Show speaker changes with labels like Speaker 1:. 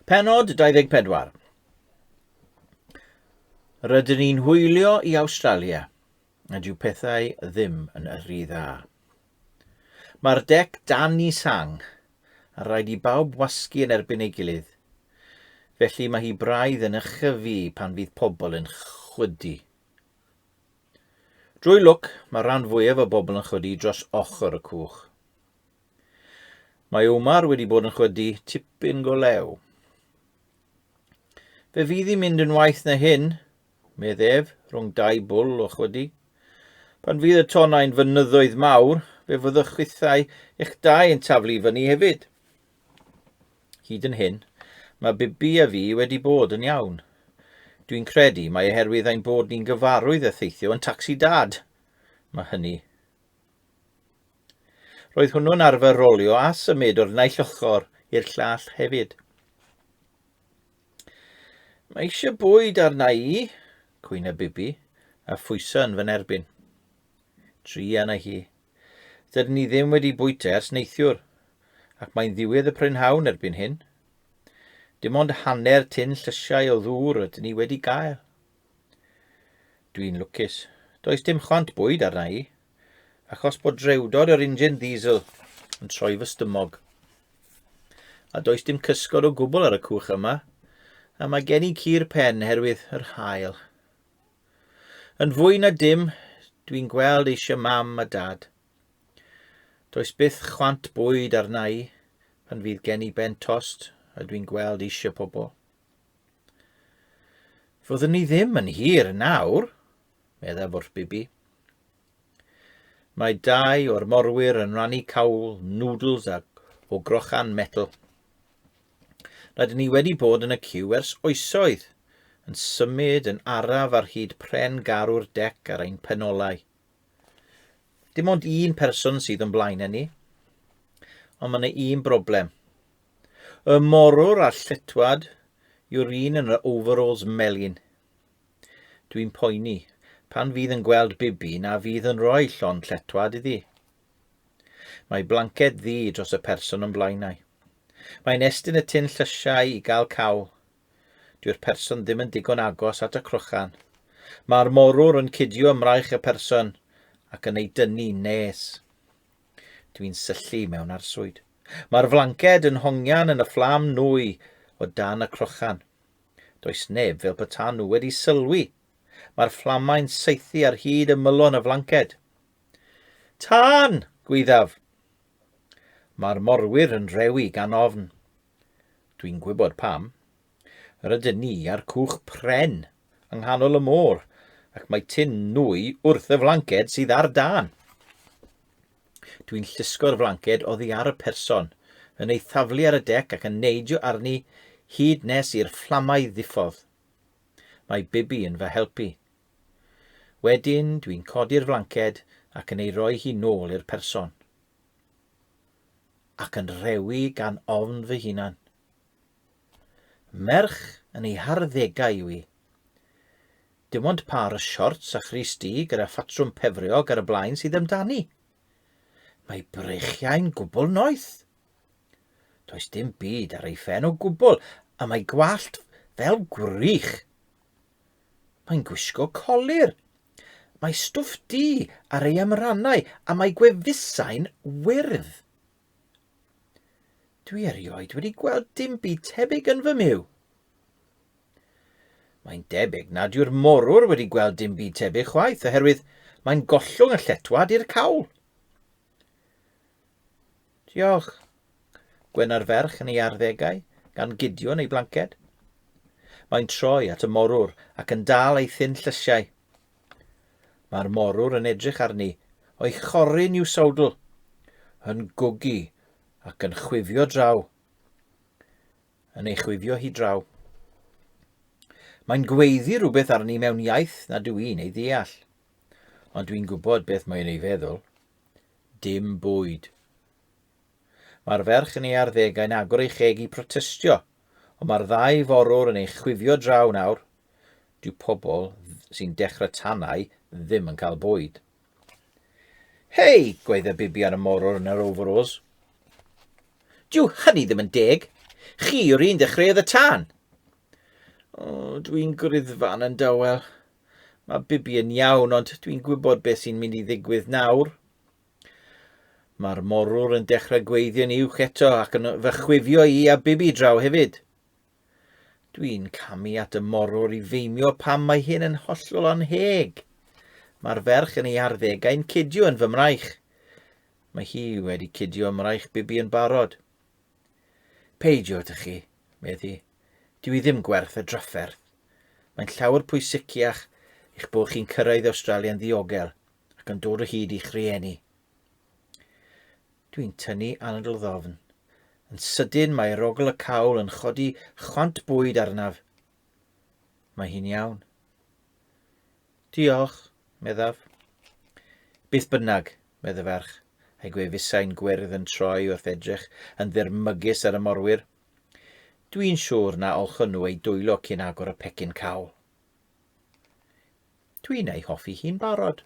Speaker 1: Pennod 24. Rydyn ni'n hwylio i Awstralia, a dyw pethau ddim yn rhy dda. Mae'r dec dan i sang, a rhaid i bawb wasgu yn erbyn ei gilydd. Felly mae hi braidd yn ychyfu pan fydd pobl yn chwydu. Drwy lwc, mae rhan fwyaf o bobl yn chwydu dros ochr y cwch. Mae Omar wedi bod yn chwydu tipyn go lew. Fe fydd hi'n mynd yn waeth na hyn, medd ef, rhwng dau bwl o chwydu. Pan fydd y tonnau'n fynyddoedd mawr, fe fyddwch chwithau eich dau yn taflu i fyny hefyd. Hyd yn hyn, mae Bibi a fi wedi bod yn iawn. Dwi'n credu mai oherwydd ein bod ni'n gyfarwydd â theithio yn tacsi dad. Mae hynny Roedd hwnnw'n arfer rolio a symud o'r naill ochr i'r llall hefyd. Mae eisiau bwyd arna i, cwyna Bibi, a phwyso yn fy nerbyn. Druan â hi. Dydyn ni ddim wedi bwyta ers neithiwr, ac mae'n ddiwedd y prynhawn erbyn hyn. Dim ond hanner tin llysiau o ddŵr ydyn ni wedi gael. Dwi'n lwcus. Does dim chwant bwyd arna i. Achos bod drewdod yr injin ddiesel yn troi fy stymog. A does dim cysgod o gwbl ar y cwch yma, a mae gen i cur pen herwydd yr haul. Yn fwy na dim, dwi'n gweld eisiau mam a dad. Does byth chwant bwyd arna i pan fydd gen i ben tost a dwi'n gweld eisiau pobl. Fyddwn ni ddim yn hir nawr, meddaf wrth Bibi. Mae dau o'r morwyr yn rhannu cawl, noodles a o grochan metal. Rydyn ni wedi bod yn y ciw ers oesoedd, yn symud yn araf ar hyd pren garw'r dec ar ein penolau. Dim ond un person sydd yn blaen ni. Ond mae yna un broblem. Y morwr a'r lletwad yw'r un yn yr overalls melyn. Dwi'n poeni, pan fydd yn gweld Bibi na fydd yn rhoi llond lletwad iddi. Mae blanced ddu dros y person o'n blaenau. Mae'n estyn y tin llysiau i gael cawl. Dyw'r person ddim yn digon agos at y crochan. Mae'r morwr yn cydio ym mraich y person ac yn ei dynnu nes. Dwi'n syllu mewn arswyd. Mae'r flanced yn hongian yn y fflam nwy o dan y crochan. Does neb fel petan nhw wedi sylwi. Mae'r fflamau'n saethu ar hyd ymylon y flanced. Tân! gwyddaf. Mae'r morwyr yn rhewi gan ofn. Dwi'n gwybod pam. Rydyn ni ar cwch pren yng nghanol y môr ac mae tin nwy wrth y flanced sydd ar dân. Dwi'n llusgo'r flanced oddi ar y person, yn ei thaflu ar y dec ac yn neidio arni hyd nes i'r fflamau ddiffodd. Mae Bibi yn fy helpu. Wedyn, dwi'n codi'r flanced ac yn ei roi hi nôl i'r person. Ac yn rhewi gan ofn fy hunan. Merch yn ei harddegau yw hi. Dim ond pâr o siorts a chrys du gyda phatrwm pefriog ar y blaen sydd amdani. Mae breichiau'n gwbl noeth. Does dim byd ar ei phen o gwbl a mae gwallt fel gwrych. Mae'n gwisgo colur. Mae stwff du ar ei ymrannau a mae gwefusau'n wyrdd. Dwi erioed wedi gweld dim byd tebyg yn fy myw. Mae'n debyg nad yw'r morwr wedi gweld dim byd tebyg chwaith, oherwydd mae'n gollwng y lletwad i'r cawl. Diolch. Gwena'r ferch yn ei arddegau, gan gydio yn ei blanced. Mae'n troi at y morwr ac yn dal ei thyn llysiau. Mae'r morwr yn edrych arni, o'i chorun i'w sawdl, yn gwgu ac yn chwifio draw. yn ei chwifio hi draw. Mae'n gweiddi rhywbeth arni mewn iaith nad yw i'n ei ddeall. Ond dwi'n gwybod beth mae'n ei feddwl. Dim bwyd. Mae'r ferch yn ei arddegau'n agor ei cheg i protestio, ond mae'r ddau forwr yn ei chwifio draw nawr. Dyw pobl sy'n dechrau tanau ddim yn cael bwyd. Hei! gwaedda Bibi ar y morwr yn yr overalls. Dyw hynny ddim yn deg. Chi yw'r un ddechreuodd y tân! O, dwi'n griddfan yn dawel. Mae Bibi yn iawn, ond dwi'n gwybod beth sy'n mynd i ddigwydd nawr. Mae'r morwr yn dechrau gweithio'n uwch eto ac yn fy chwifio i a Bibi draw hefyd. Dwi'n camu at y morwr i feimio pam mae hyn yn hollol anheg. Mae'r ferch yn ei arddegau'n cydio yn fy mraich. Mae hi wedi cydio ym mraich Bibi yn barod. Peidio ydych chi, medd hi. Dw i ddim gwerth y drafferth. Mae'n llawer pwysiciach eich bod chi'n cyrraedd Awstralia'n ddiogel ac yn dod o hyd i'ch rhieni. Dwi'n tynnu anadl ddofn. Yn sydyn mae arogl y cawl yn chodi chwant bwyd arnaf. Mae hi'n iawn. Diolch, meddaf. Beth bynnag, medd y ferch, a'i gwefusau'n gwyrdd yn troi wrth edrych yn ddirmygus ar y morwyr. Dwi'n siŵr na olchon nhw eu dwylo cyn agor y pecyn cawl. Dwi'n ei hoffi hi'n barod.